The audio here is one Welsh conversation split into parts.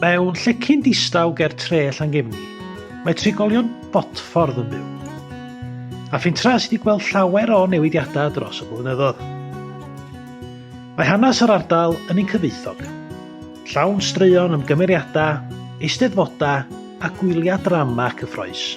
Mewn llecyn distaw ger tre Llangefni, mae trigolion Bodffordd yn byw. A phentra sydd wedi gweld llawer o newidiadau dros y blynyddoedd. Mae hanes yr ardal yn un cyfoethog. Llawn straeon am gymeriadau, eisteddfodau a gwyliau drama cyffroes.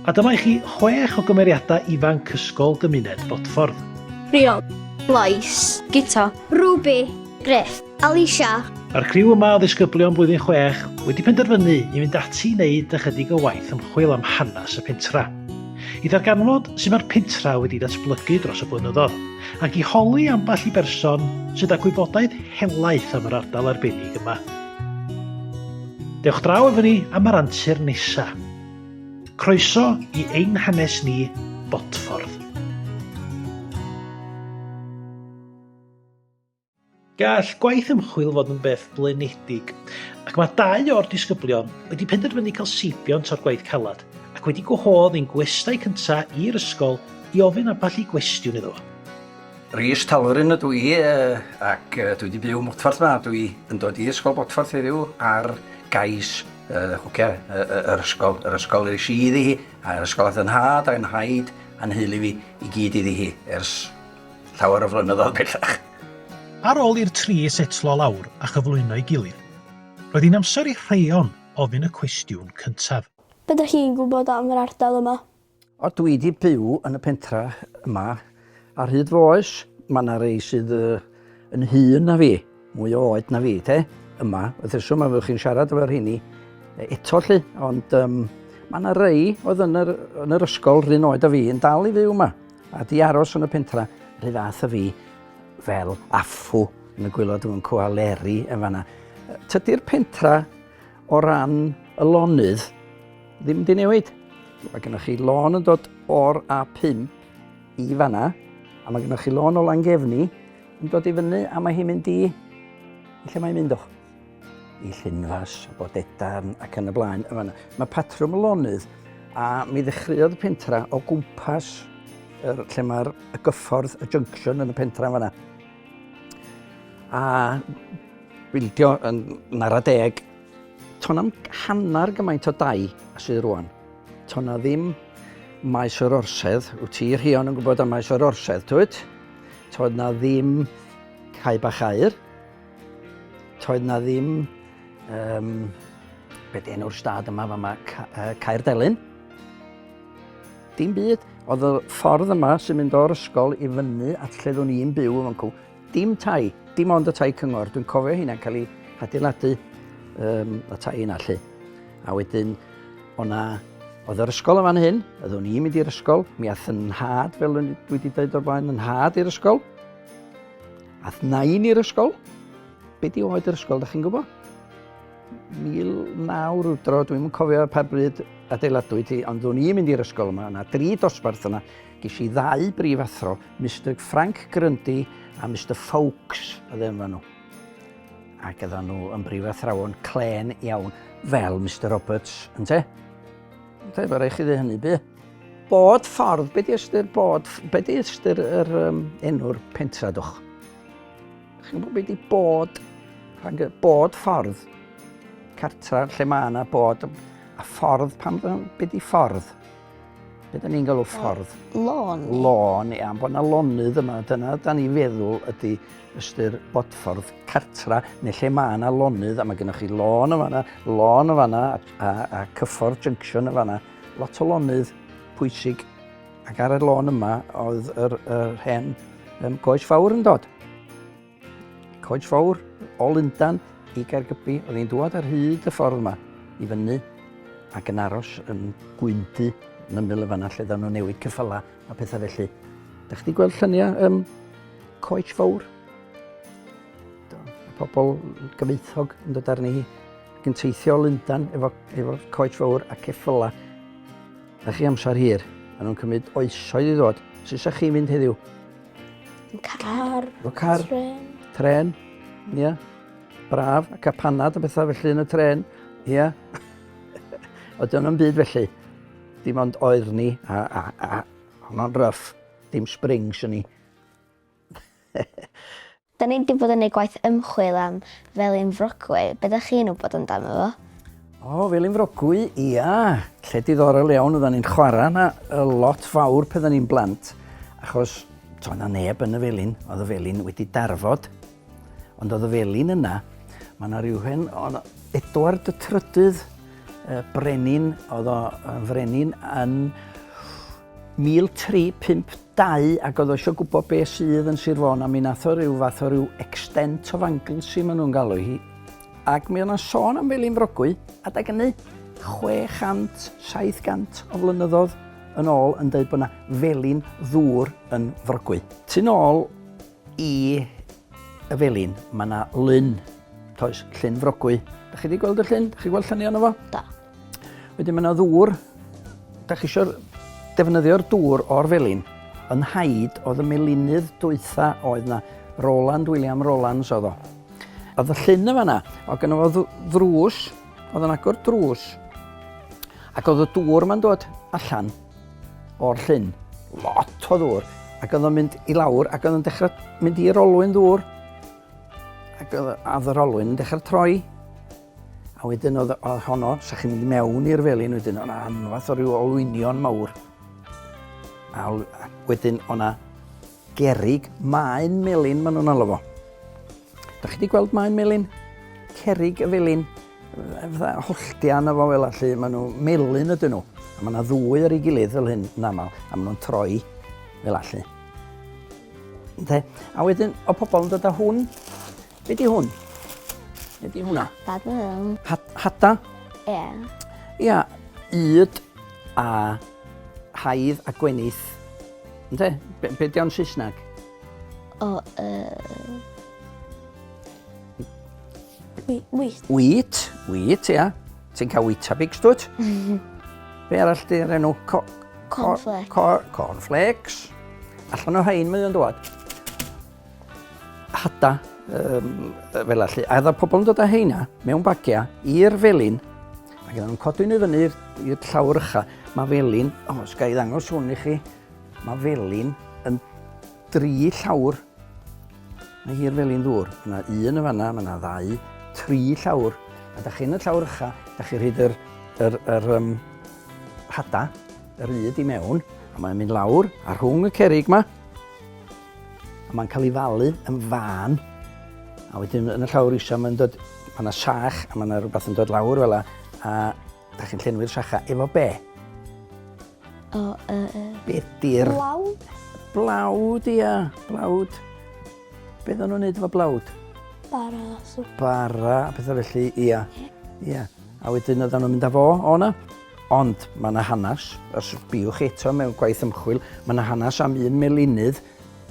A dyma i chi chwech o gymeriadau ifanc Ysgol Gymuned Bodffordd. Rhion. Lois. Guto. Ruby. Griff. Alicia. Mae'r criw yma o ddisgyblion blwyddyn chwech wedi penderfynu i fynd ati i wneud ychydig o waith ymchwil am hanes y pentra. I ddarganfod sut mae'r pentra wedi datblygu dros y blynyddoedd, ac i holi ambell i berson sydd â gwybodaeth helaeth am yr ardal arbennig yma. Dewch draw efo ni am yr antur nesa. Croeso i Ein Hanes Ni, Bodffordd. Gall gwaith ymchwil fod yn beth blinedig, ac mae dau o'r disgyblion wedi penderfynu cael seibiant o'r gwaith caled ac wedi gwahodd ein gwestai cyntaf i'r ysgol i ofyn ambell i gwestiwn iddo fo. Rhys Talwryn ydw i ac dwi wedi byw ym Modffordd 'ma. Dwi yn dod i Ysgol Bodffordd heddiw ar gais hogia yr ysgol, yr ysgol es i iddi hi, a'r ysgol ath 'y nhad a'n nhaid a'n nheulu fi i gyd iddi hi ers llawer o flynyddoedd bellach. Ar ôl i'r tri setlo lawr a chyflwyno'i gilydd, roedd hi'n amser i Rheon ofyn y cwestiwn cyntaf. Be dach chi'n gwybod am yr ardal yma? O, dwi 'di byw yn y pentra yma ar hyd fy oes. Mae 'na rei sydd yn hŷn na fi, mwy o oed na fi, te, yma. Wrth reswm, a fyddwch chi'n siarad efo'r rheini eto 'lly, ond um, mae 'na rei oedd yn yr, yn yr ysgol rhyn oed a fi yn dal i fyw yma, a di aros yn y pentra, rhy fath a fi. fel affw yn y gwylod yn Cwaleri yn fanna. Tydi'r pentra o ran y lonydd ddim di newid. Mae gennych chi lôn yn dod o'r A5 i fanna, a mae gennych chi lôn o Langefni yn dod i fyny, a mae hi'n mynd i... I lle mae'n mynd o? I Llynfas, Bodedarn ac yn y blaen. Yn fanna. Mae patrwm y lonydd, a mi ddechreuodd y pentra o gwmpas yr, lle mae'r y gyffordd, y junction yn y pentra yn fanna. A bildio yn nara deg, ton am hanner gymaint o dai a sydd rwan. Ton na ddim maes yr orsedd, wyt ti Rhion yn gwybod am maes yr orsedd, twyd? Toedd na ddim cae bach aur, toedd na ddim, um, be di enw'r stad yma, fama, Caer Delyn. Dim byd. Oedd y ffordd yma sy'n mynd o'r ysgol i fyny at lle ddwn i'n byw yn fancw, dim tai, dim ond y tai cyngor. Dwi'n cofio hynna'n cael ei adeiladu, um, y tai yna lle. A wedyn, o'na, oedd yr ysgol yn fan hyn, oeddwn i'n mynd i'r ysgol, mi ath yn nhad, fel dwi wedi dweud o'r blaen, yn nhad i'r ysgol. Ath nain i'r ysgol. Be di oed yr ysgol, da chi'n gwybod? 19 rhywdro, dwi'm yn cofio pa bryd adeiladwyd hi, ond o'n i'n mynd i'r ysgol yma, yna dri dosbarth yna, ges i ddau brif athro, Mister Frank Grundy a Mister Fawkes, oedd enw nhw. Ac oedden nhw yn brif athrawon clên iawn, fel Mister Roberts, ynte? Ynte, fe rai chi ddweud hynny, bu. Bod ffordd, be di ystyr bod, be di ystyr yr um, enw'r pentra, dwch? Chi'n gwybod beth di bod, rhag, bod ffordd, cartra lle mae yna bod, a ffordd, pam, beth di ffordd? Be da ni'n galw ffordd? Lôn. Lôn, ia, bod yna lonydd yma, dyna da ni'n feddwl ydy ystyr bodffordd cartra, neu lle mae yna lonydd, a mae gennych chi lôn yma, lôn yma, a, a, a cyffordd junction yma, lot o lonydd pwysig. Ac ar y lôn yma oedd yr, yr hen um, coes fawr yn dod. Coes fawr o Lundan i Gaergybi. Oedd hi'n dŵad ar hyd y ffordd yma i fyny ac yn aros yn gwyndu yn ymyl y fanna lle ddawn nhw newid ceffylau a pethau felly. Da chdi gweld lluniau um, coes fawr? Do, pobl gyfoethog yn dod arni hi ac yn teithio o Lundan efo, efo coes fawr a ceffylau. Da chi amser hir. Maen nhw'n cymryd oesoedd i ddod. Sut sa chi'n mynd heddiw? Car. Efo car. Tren. Tren. Ia. Braf. Ac a panad a bethau felly yn y tren. Ia. Oedd o'n byd felly. Dim ond oerni a, a, a honno'n ryff. Dim springs yn ni. Da ni 'di bod yn neud gwaith ymchwil am Felin Frogwy. Be 'dach chi'n wybod amdano fo? O, Felin Frogwy, ia. Lle diddorol iawn, oeddan ni'n chwarae yna lot fawr pe ni'n blant, achos toedd na neb yn y felin, oedd y felin wedi darfod. Ond oedd y felin yna, mae yna rhyw hen, oedd Edward y Trydydd, brenin, oedd o yn frenin yn 1352 ac oedd o eisiau gwybod be sydd yn Sir Fôn a mi nath o ryw fath o ryw extent of Anglesey maen nhw'n galw hi. Ac mi o'na sôn am Felin Frogwy adeg hynny 600, 700 o flynyddoedd yn ôl yn dweud bod yna felin ddŵr yn Frogwy. Tu nôl i y felin mae yna lyn, toes, llyn Frogwy. Da chi wedi gweld y llyn? Da chi gweld lluniau yno fo? Do. Wedyn mae yna ddŵr, da chi eisiau defnyddio'r dŵr o'r felin. Yn nhaid oedd y melinydd dwytha oedd na, Roland William Rolands oedd o. Oedd y llyn yma na, oedd gynno fo ddrws, oedd yn agor drws, ac oedd y dŵr ma'n dod allan o'r llyn, lot o ddŵr, ac oedd o'n mynd i lawr ac oedd o'n dechrau mynd i'r olwyn ddŵr, ac oedd yr olwyn yn dechrau troi. A wedyn oedd, oedd honno, sa chi'n mynd mewn i'r felin wedyn, o'na anfath o ryw olwynion mawr. A, a wedyn o'na gerig maen melin maen nhw'n alw fo. Da chi wedi gweld maen melin? Cerig y felin, fatha holltia yna fo fel allu, maen nhw melyn ydyn nhw. A mae yna ddwy ar ei gilydd fel hyn yn aml, a maen nhw'n troi fel allu. Ynde? A wedyn, o pobl yn dod â hwn Be di hwn? Be di hwnna? Hada, dwi'n meddwl. Hada? Ie. Ia, yd a haidd a gwenith. Ynde? Be, be di o'n Saesneg? O, uh... Wheat. Wheat, wheat, ia. Ti'n cael Weetabix, dwyt? Be arall di'r enw? Co cornflakes. Co cornflakes. Allan o rhain mae o'n dod. hada um, fel allu. A oedd pobl yn dod â heina mewn bagiau i'r felin, ac oedden nhw'n codi nhw fyny i'r llawr ycha. Mae felin, o, oh, sgai ddangos hwn i chi, mae felin yn dri llawr. Mae hi'r felin ddŵr. Mae yna un yn fanna, mae yna ddau, tri llawr. A da chi yn y llawr ycha, da chi rhaid yr, yr, yr um, hada, yr yd i mewn, a mae'n mynd lawr, a rhwng y cerig ma, A mae'n cael ei falu yn fân. A wedyn yn y llawr isa mae'n dod, mae yna sach a mae yna rhywbeth yn dod lawr fel a, a da chi'n llenwi'r sacha efo be? O, uh, Be di'r... Blawd? Blawd, ia, blawd. Be ddyn nhw'n neud efo blawd? Bara, sŵp. Bara, a pethau felly, ia. Ia. A wedyn oedden nhw'n mynd â fo o na. Ond mae yna hanes, os biwch eto mewn gwaith ymchwil, mae yna hanes am un melinydd,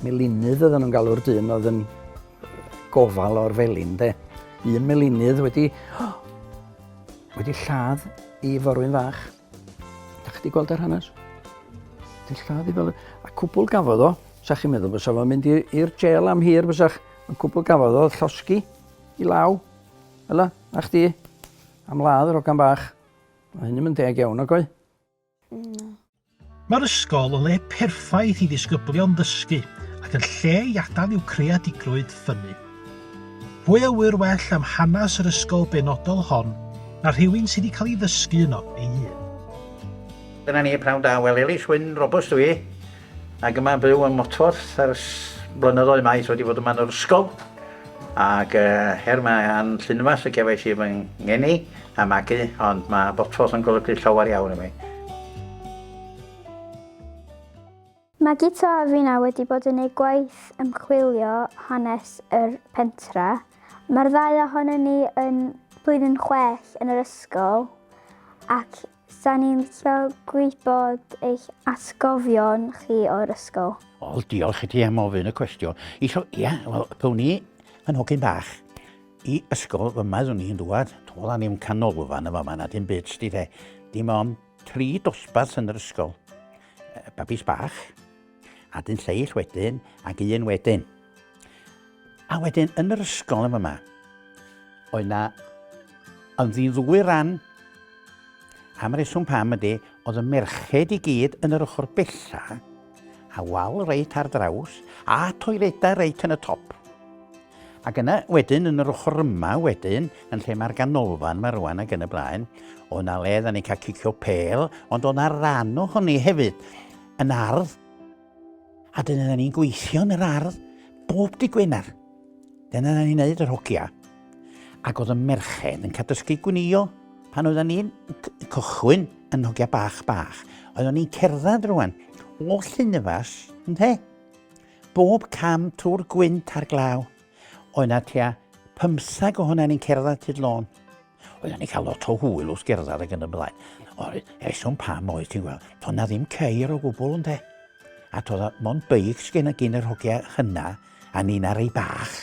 melinydd oedden nhw'n galw'r dyn oedd yn gofal o'r felin, de. Un melinydd wedi, oh, wedi lladd i forwyn fach. Da chi wedi gweld yr hanes? Wedi lladd i fel... A cwbl gafodd o, sa chi'n meddwl bysa fo'n mynd i'r jail am hir, bysach, ond cwbl gafodd o, llosgi i law. Yla, a chdi, am ladd yr ogan bach. Mae hynny'n mynd deg iawn, nag oe? Na. Mae'r ysgol yn le perffaith i ddisgyblion ddysgu ac yn lle i adael i'w creadigrwydd ffynnu. Pwy a ŵyr well am hanes yr ysgol benodol hon na rhywun sydd wedi cael ei ddysgu yno ei hun? Dyna ni, pnawn da. Wel, Elis Wyn Roberts dwi, ac yma'n byw ym Motfforth ers blynyddoedd maith wedi bod yma yn yr ysgol. Ac uh, her mae an Llynfas y cefais i fy ngeni a magu, ond mae Bodffordd yn golygu llawer iawn i mi. Mae Guto a finna wedi bod yn neud gwaith ymchwilio hanes yr pentre. Mae'r ddau ohonon ni yn blwyddyn chwech yn yr ysgol ac 'sa ni'n licio gwybod eich atgofion chi o'r ysgol. Wel, diolch i ti am ofyn y cwestiwn. Isio, ia, wel, pan o'n i yn hogyn bach, i ysgol fyma oeddwn i'n dŵad, doedd 'na ddim canolfan yn fama na dim byd, sti de. Dim ond tri dosbarth yn yr ysgol. Babis bach, a dyn lleill wedyn, ac un wedyn. A wedyn, yn yr ysgol yn fyma, oedd na, ond ddi'n ddwy ran, am reswm pam ydy, oedd y merched i gyd yn yr ochr bella, a wal reit ar draws, a toiledau reit yn y top. Ac yna wedyn yn yr ochr yma wedyn, yn lle mae'r ganolfan ma rwan ac yn y blaen, o na le dda ni'n cael cicio pêl, ond o na ran ohoni hefyd yn ardd. A dyna da ni'n gweithio yn yr ardd bob dy Gwener. Dyna da ni'n neud yr hogia. Ac oedd y merched yn cael dysgu gwnio pan oedden ni'n cychwyn yn hogia bach bach. Oedden ni'n cerdded rwan o Llynfas, ynte? Bob cam trwy'r gwynt a'r glaw. Oedd na tua pymthag ohona ni'n cerdded hyd lôn. Oedden ni'n cael lot o hwyl wrth gerdded ac yn y blaen. Oedd reswm pam oedd, ti'n gweld, toedd na ddim ceir o gwbl ynde. A toedd mond beics gen y gyn yr hogia hynna, a ni'n ar ei bach,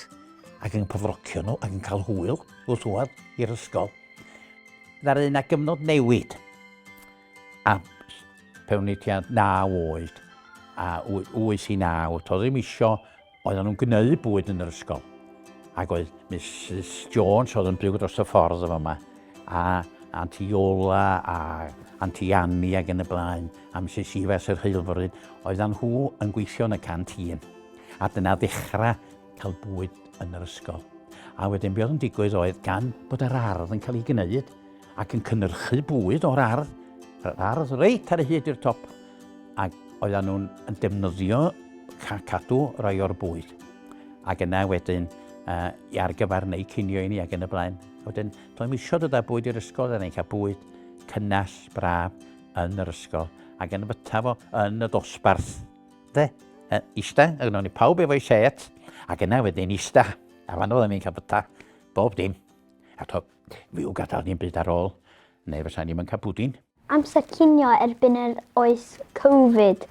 ac yn pofrocio nhw ac yn cael hwyl wrth ddwad i'r ysgol. Ddaru yna gyfnod newid. A pe o'n i tua 9 oed, a 8 i 9, toedd ddim isio Oedden nhw'n gwneud bwyd yn yr ysgol. Ac oedd Mrs Jones oedd yn byw dros y ffordd efo yma, a Auntie Iola a Auntie Annie ac yn y blaen, a Mrs Ifas yr Heulfryd, oedden nhw yn gweithio yn y canteen. A dyna ddechrau cael bwyd yn yr ysgol. A wedyn be oedd yn digwydd oedd gan bod yr ardd yn cael ei gwneud ac yn cynnyrchu bwyd o'r ardd, yr ardd reit ar y hyd i'r top, ac oedden nhw'n yn defnyddio cadw rai o'r bwyd. Ac yna wedyn, uh, ar gyfer neu cinio i ni ac yn y blaen. Wedyn, doedd ddim eisiau dod â bwyd i'r ysgol, oedden ni'n cael bwyd cynnes, braf yn yr ysgol ac yn fyta fo yn y dosbarth. De, e, ista, ac yna ni pawb efo'i set, ac yna wedyn ista, a fan oedden ni'n cael byta bob dim. A to, fyw gadael ni'n byd ar ôl, neu fysa ni'n cael bwdin. Amser cinio erbyn yr oes Covid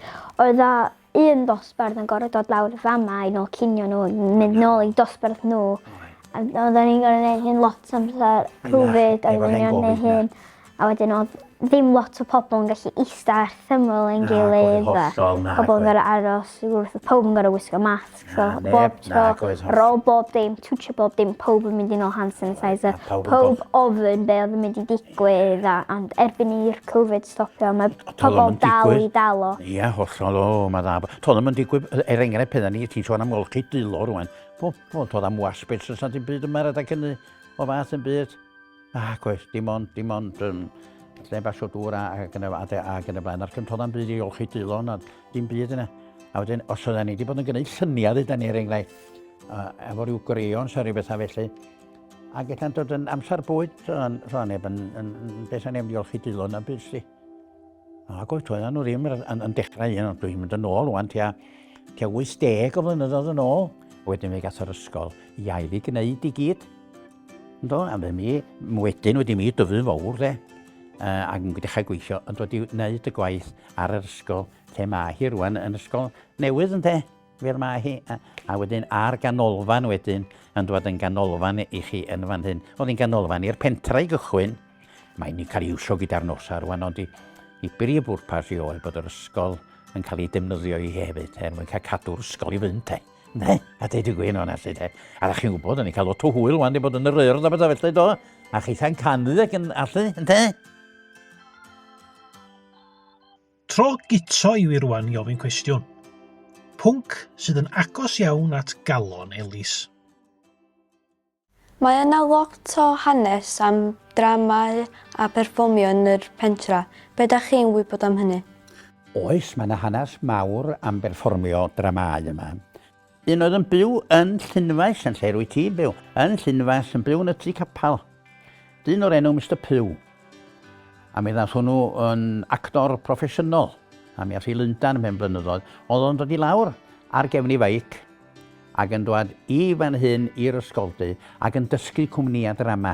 oedd a un dosbarth yn gorfod dod lawr fama i nôl cinio nhw, mynd nôl i dosbarth nhw. A oedden ni'n gorfod gwneud hyn lot amser Covid, oedden ni'n gorfod gwneud hyn. A wedyn oedd ddim lot o pobl yn gallu ista ar thyml ein gilydd. A pobl yn gorfod aros wrth, pawb yn gorfod wisgo masg. So bob tro, ar ôl bob dim, twtio bob dim, pawb yn mynd i nôl hand sanitizer. Pawb ofyn be oedd yn mynd i digwydd, a, ond erbyn i'r Covid stopio, mae pobl dal i dal o. Ie, hollol, o, mae dda. Toedd ddim yn digwydd, er enghraifft pethau ni, ti'n sôn am olchi dwylo rwan. Bo, bo, toedd am wash basins na dim byd yma ar adeg hynny, o fath yn byd. Nac oes, dim ond, dim ond um, lle bas o dŵr a, ac yn y, a, ac yn y blaen. A'r cyntaf am byd i olchi dwylo na dim byd yna. A wedyn, os oedden ni wedi bod yn gwneud lluniau, dduda ni er enghraifft, uh, efo rhyw greons a rhyw bethau felly, ac ella'n dod yn amser bwyd, so so neb yn, yn, yn beth neb wedi olchi dwylo na byd, sti. Ac oedd toedden nhw ddim yn, yn, yn dechrau un, ond dwi'n mynd yn ôl rwan tua, tua 80 o flynyddoedd yn ôl. Wedyn fe gath yr ysgol i ail i gwneud i gyd. Ynddo, a fe mi, wedyn wedi mi dyfu fawr de, uh, ac yn dechrau gweithio, yn dod i wneud y gwaith ar yr ysgol lle mae hi rwan, yn ysgol newydd ynde, fel mae hi, a, a wedyn ar ganolfan wedyn, yn dod yn ganolfan i chi yn fan hyn. Oedd hi'n ganolfan i'r pentre i gychwyn, mae'n i cael ei iwsio gyda'r nosa rwan, ond i, i brif bwrpas i oedd bod yr ysgol yn cael ei defnyddio i hefyd, er mwyn cael cadw'r ysgol i fynd te. Ne, a deud y gwir o'n allu, de. A da chi'n gwybod, o'n i'n cael lot o hwyl wan, di bod yn yr urdd a bethau felly, do. A chitha'n canu ac yn allu, ynte? Tro Guto yw i rwan i ofyn cwestiwn. Pwnc sydd yn agos iawn at galon Elis. Mae yna lot o hanes am dramâu a pherffomio yn yr pentra. Be dach chi'n wybod am hynny? Oes, mae yna hanes mawr am berfformio dramâu yma. Un oedd yn byw yn Llynfaes, yn lle rwyt ti'n byw, yn Llynfaes, yn byw yn y tŷ capel. Dyn o'r enw Mister Pugh. A mi ddath hwnnw yn actor proffesiynol. A mi ath i Lundan ymhen blynyddoedd. Oedd o'n dod i lawr ar gefn ei feic ac yn dwad i fan hyn i'r ysgoldy ac yn dysgu cwmnïau drama.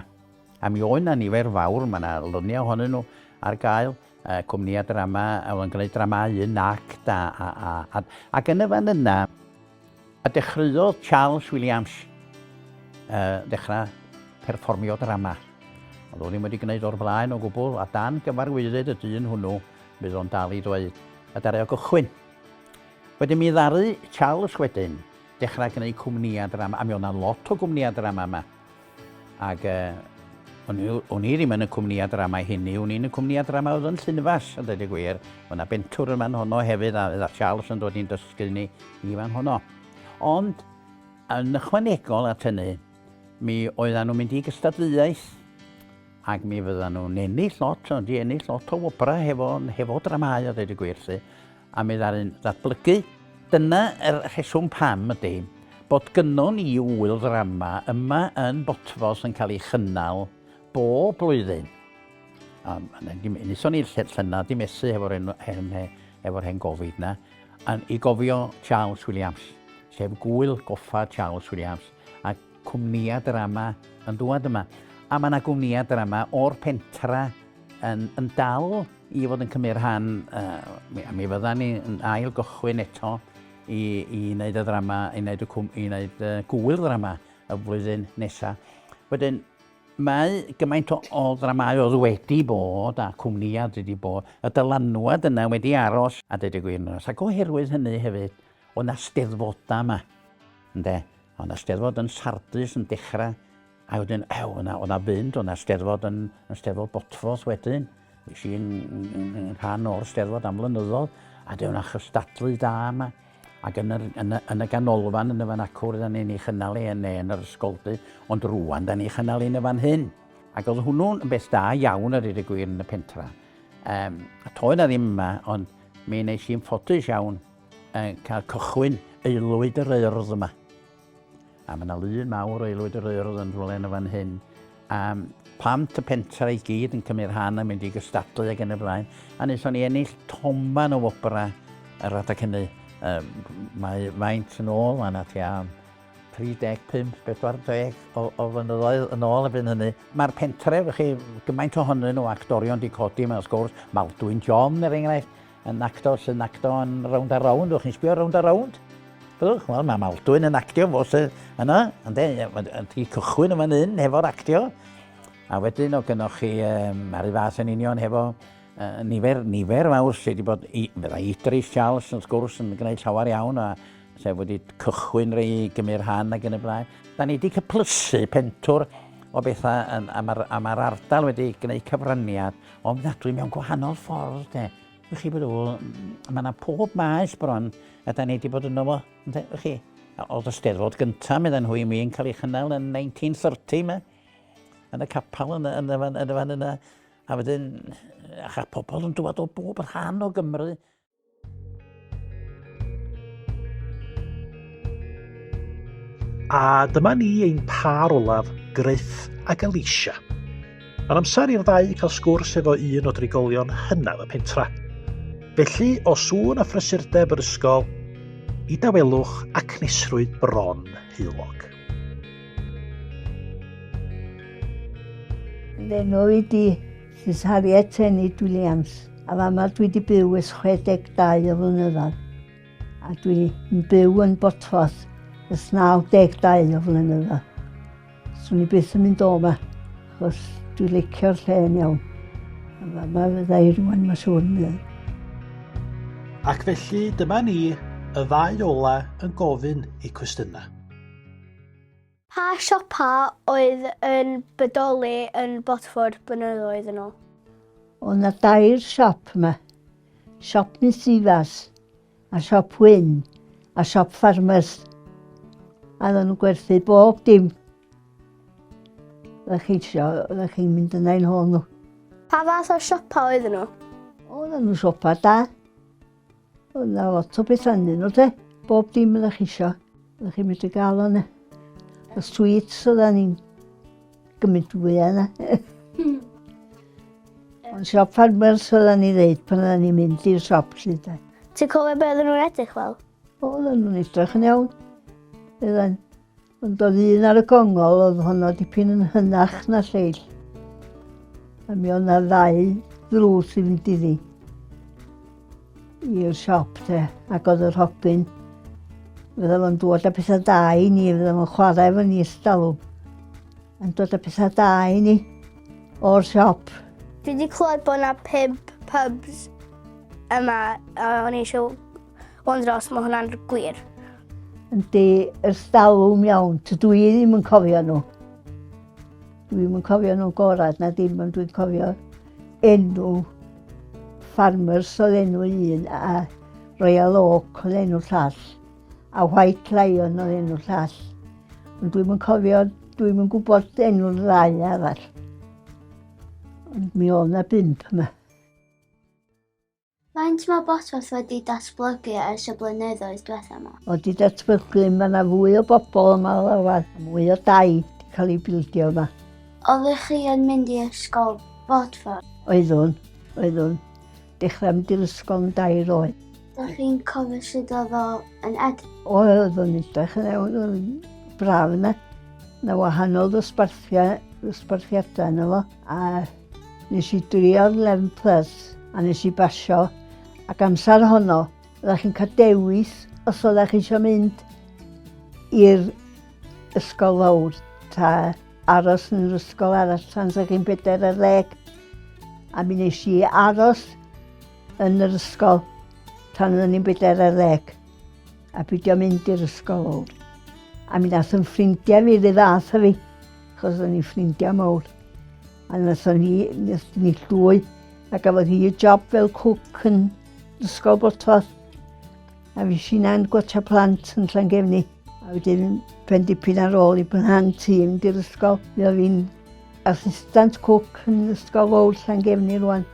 A mi oedd 'na nifer fawr, mae 'na luniau ohonyn nhw ar gael, uh, cwmnïau drama, a oedd yn gwneud dramâu un act a, a, a, a, ac yn y fan yna, a dechreuodd Charles Williams uh, ddechrau perfformio drama. Ond oedd ddim wedi gwneud o'r blaen o gwbl, a dan gyfarwyddyd y dyn hwnnw, bydd o'n dal i ddweud, a daru o gychwyn. Wedyn mi ddaru Charles wedyn dechrau gwneud cwmnïau drama, a mi oedd 'na lot o gwmnïau drama yma. Ac uh, o'n, i, o'n i ddim yn y cwmnïau drama hynny, o'n i'n y cwmnïau drama oedd yn Llynfas, a dweud y gwir. Oedd 'na bentwr yn fan honno hefyd, a oedd Charles yn dod i'n dysgu ni i fan honno. Ond, Yn ychwanegol at hynny, mi oeddan nhw'n mynd i gystadleuaeth ac mi fyddan nhw'n ennill lot, ond di ennill lot o wobrau hefo, hefo dramâu a dweud y gwir 'lly, a mi ddaru'n ddatblygu. Dyna yr rheswm pam ydy bod gynnon ni ŵyl ddrama yma yn Bodffordd yn cael ei chynnal bob blwyddyn. A wnaethon ni llynedd di methu hefo'r hen, hen, hefo'r hen Covid na, a i gofio Charles Williams, sef gŵyl goffa Charles Williams, a cwmnïau drama yn dŵad yma. A mae yna gwmnïau drama o'r pentra yn, yn dal i fod yn cymryd rhan, uh, mi, a mi fydda ni yn ail gychwyn eto i, i wneud y ddrama, i wneud y, cwm, i wneud y gwyl ddrama y flwyddyn nesaf. Wedyn, mae gymaint o, o ddramau oedd wedi bod a cwmnïau wedi bod, y dylanwad yna wedi aros, a dweud y gwir yn aros. Ac oherwydd hynny hefyd, oedd na steddfodau yma, ynde? Oedd na steddfod yn Sardis yn dechrau A wedyn, ew, o'na, o'na fynd, o'na steddfod yn, yn steddfod Bodffordd wedyn. Nes i'n yn rhan o'r steddfod am flynyddoedd, a dyna chystadlu da yma. Ac yn, yr, yn, y, yn y ganolfan yn y fan acw, rydyn ni'n ei chynnal ei neu yn yr ysgoldy, ond rwan da ni'n chynnal ei yn y fan hyn. Ac oedd hwnnw'n beth da iawn ar y gwir yn y pentra. Um, a toe na ddim yma, ond mi wnes i'n ffodus iawn uh, cael cychwyn aelwyd yr urdd yma. A mae yna lun mawr o Aelwyd yr Urdd yn rhywle yn y fan hyn. A plant y pentra i gyd yn cymryd rhan a mynd i gystadlu ac yn y blaen. A wnaethon ni ennill toman o wobrau yr adeg hynny. Um, mae faint yn ôl, mae yna tua 35, 40 o, o flynyddoedd yn ôl erbyn hynny. Mae'r pentref, chi, gymaint ohonyn nhw actorion di codi yma, wrth gwrs, Maldwyn John, er enghraifft, yn actor sy'n acto yn Rownd a Rownd, o'ch chi'n sbio Rownd a Rownd? Byddwch, wel, mae Maldwyn yn actio fo sydd yna, ynddo, yn ti cychwyn yn fan hyn hefo'r actio. A wedyn o gynnwch chi, um, ar ei fath yn union hefo uh, nifer, nifer fawr sydd wedi bod, i, fydda Idris Charles wrth gwrs yn gwneud llawer iawn a sef wedi cychwyn rei gymryd rhan ac yn y blaen. Da ni wedi cyplysu pentwr o bethau yn, a mae'r ma ardal wedi gwneud cyfraniad ofnadwy mewn gwahanol ffordd, de. Wych chi bod o, mae yna pob maes bron a da ni wedi bod yno fo, ynde, wych chi. Oedd y steddfod gyntaf, meddai nhw i mi, yn cael ei chynnal yn 1930, me, yn y capel yn y, yn y fan, yn y fan yna. A wedyn, a pobl yn dŵad o bob rhan o Gymru. A dyma ni ein pâr olaf, Gruff ac Alicia. Mae'n amser i'r ddau cael sgwrs efo un o drigolion hynaf y pentra. Felly, o sŵn a phrysurdeb yr ysgol, i dawelwch ac nesrwydd bron heulog. Fy enw i di Sis Harriet Enid Williams, a fama dwi 'di byw ers 62 o flynyddoedd, a dwi yn byw yn Bodffordd ers 92 o flynyddoedd. Swn i byth yn mynd o 'ma, achos dwi licio'r lle yn iawn. A fama fydda i rwan, ma' siŵr yn Ac felly dyma ni, y ddau ola yn gofyn eu cwestiynau. Pa siopa oedd yn bodoli yn Bodffordd blynyddoedd yn ôl? Oedd 'na dair siop yma. Siop Miss Ivas, a siop Wyn, a siop Ffarmers. A oedden nhw'n gwerthu bob dim. Oeddech chi'n isio, oeddech chi'n mynd yna i'n hôl nhw. Pa fath o siopa oedden nhw? Oedden nhw'n siopa da. Oedd 'na lot o bethau ynddyn nhw de. Bob dim oeddech chi isio, oeddech chi'n medru gael o 'na. Y sweets oedden ni'n gymryd fwyaf yna. Ond siop ffarmers oedden ni ddeud pan oedden ni'n mynd i'r siop 'lly de. Ti'n cofio be oedden nhw'n edrych fel? Oedden nhw'n edrych yn iawn. Oedden. Ond oedd un ar y gongol, oedd honno dipyn yn hynach na lleill. A mi oedd na ddau ddrws i fynd iddi i'r siop te, ac oedd yr hogyn, fydda fo'n dod â pethau da i ni, fydda fo'n chwarae efo ni ystalwm, yn dod â pethau da i ni o'r siop. Dwi wedi clywed bod yna pump pubs yma, a o'n i eisiau Wondro os mae hwnna'n gwir. Yndi, ers dalwm iawn, tydw i ddim yn cofio nhw. Dwi ddim yn cofio nhw'n gorau na dim, ond dwi'n cofio enw Farmers oedd enw un, a Royal Oak oedd enw llall, a White Lion oedd enw llall. Ond dwi'm yn cofio, dwi'm yn gwybod enw'r ddau arall. Ond mi oedd 'na bump yma. Faint mae Bosworth wedi datblygu ers y blynyddoedd diwetha 'ma? O, 'di datblygu, mae 'na fwy o bobl yma lawar, mwy o dai 'di cael eu bildio yma. Oeddech chi yn mynd i ysgol Bodffordd? Oeddwn, oeddwn. Dechrau mynd i'r ysgol yn dair oed. Dach chi'n cofio sut oedd o yn edrych? Oedd o'n edrych yn iawn, oedd yn braf yna. Na wahanol ddosbarthiau, ddosbarthiadau yna fo. A nes i drio'r 11 plus a nes i basio. Ac amser honno, oeddech chi'n cael dewis os oeddech chi eisiau mynd i'r ysgol fawr ta aros yn yr ysgol arall tan sa chi'n 14. A mi nes i aros yn yr ysgol tan oeddwn i'n 14 a beidio mynd i'r ysgol fawr. A mi nath yn ffrindiau fi rhyw fath a fi, achos o'n i'n ffrindiau mawr. A nathon ni, nathon ni llwy, a gafodd hi y job fel cwc yn ysgol Bodffordd. A fi sinna'n gwatcha plant yn Llangefni. A wedyn, pen dipyn ar ôl i blant i mynd i'r ysgol, mi oedd fi'n assistant cook yn ysgol fawr Llangefni rwan,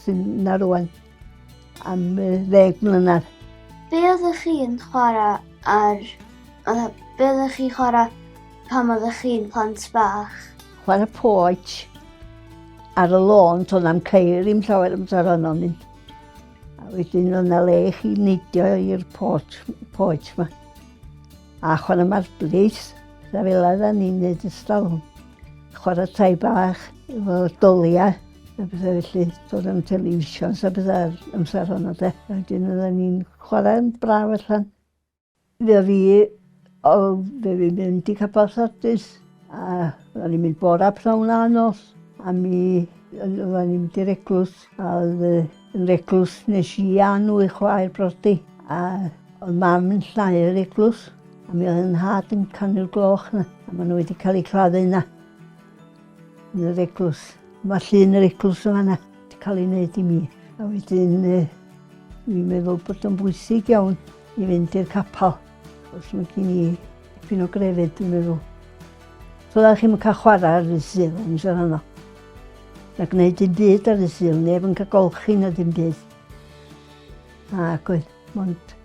sy'n na rwan, am ddeg mlynedd. Be oeddech chi'n chwarae ar... Be oeddech chi'n chwarae pan oeddech chi'n plant bach? Chwarae poets ar y lôn, to'n am ceir i'm llawer amser honno mynd. A wedyn oedd 'na le i chi neidio i'r porch, porch 'ma. A chwarae marblis, pethau fel 'na oedden ni'n neud ers talwm. Chwarae tai bach efo doliau a pethau felly. Doedd na'm televisions a pethau ar amser honno de. A wedyn oedden ni'n chwarae'n braf allan. Fe fi, o, fe fi'n mynd i Capel Sardis, a oedden ni'n mynd bora pnawn a nos, a mi oedden ni'n mynd i'r eglwys, a oedd yr eglwys nes i a nwy chwaer brodi, a oedd mam yn llnau yr eglwys, a mi oedd yn nhad yn canu'r gloch yna, a maen nhw wedi cael eu claddu yna, yn yr eglwys. Mae llun yr eglwys yn fanna wedi cael ei wneud i mi. A wedyn, dwi'n meddwl bod o'n bwysig iawn i fynd i'r capel. Os mae gen i dipyn o grefydd, dwi'n meddwl. So da chi'n cael chwarae ar y Sul, amser yno. Na gwneud dim byd ar y Sul, neb yn cael golchi na dim byd. Ac oedd, mond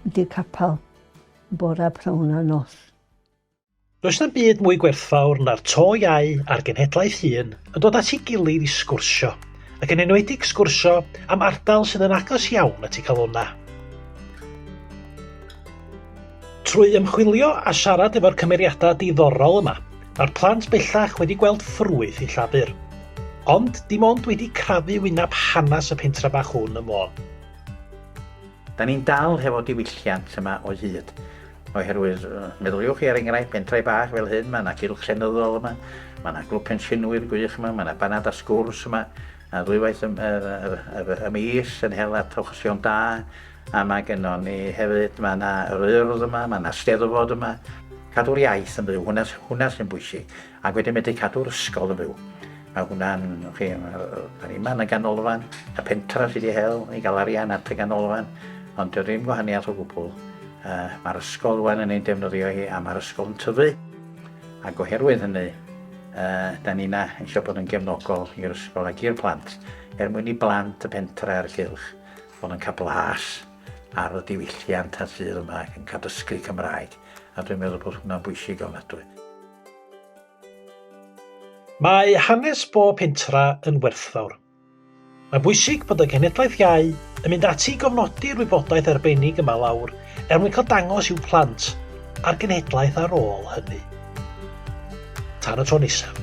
mynd i'r capel yn bore pnawn a nos. Does na'm byd mwy gwerthfawr na'r to iau a'r genhedlaeth hŷn yn dod at ei gilydd i sgwrsio, ac yn enwedig sgwrsio am ardal sydd yn agos iawn at eu calonnau. Trwy ymchwilio a siarad efo'r cymeriadau diddorol yma, mae'r plant bellach wedi gweld ffrwyth eu llafur. Ond dim ond wedi crafu wyneb hanes y pentra bach hwn ym Môn. Da ni'n dal hefo diwylliant yma o hyd. Oherwydd, meddyliwch chi er enghraifft, pentrau bach fel hyn, mae yna gylch llenyddol yma, mae yna glwb pensiynwyr gwych yma, mae yna banad a sgwrs yma, a ddwywaith y, y, y, y, y mis yn hel at achosion da, a mae gennon ni hefyd, mae yna yr urdd yma, mae yna steddfod yma. Cadw'r iaith yn fyw, hwnna, hwnna sy'n bwysig. Ac wedyn medru cadw'r ysgol yn fyw. Mae hwnna'n, chi, da ni yma yn y ganolfan, y pentra sydd wedi hel i gael arian at y ganolfan, ond dio ddim gwahaniaeth o gwbl. Uh, mae'r ysgol rwan yn ein defnyddio hi a mae'r ysgol yn tyfu. Ac oherwydd hynny, uh, da ni yna eisiau bod yn gefnogol i'r ysgol ac i'r plant, er mwyn i blant y pentra a'r cylch fod yn cael blas ar y diwylliant a sydd yma ac yn cael dysgu Cymraeg. A dwi'n meddwl bod hwnna'n bwysig ofnadwy. Mae hanes bob pentra yn werthfawr. Mae'n bwysig bod y genhedlaeth iau yn mynd ati i gofnodi'r wybodaeth arbennig yma lawr er mwyn cael dangos i'w plant a'r genhedlaeth ar ôl hynny. Tan y tro nesaf.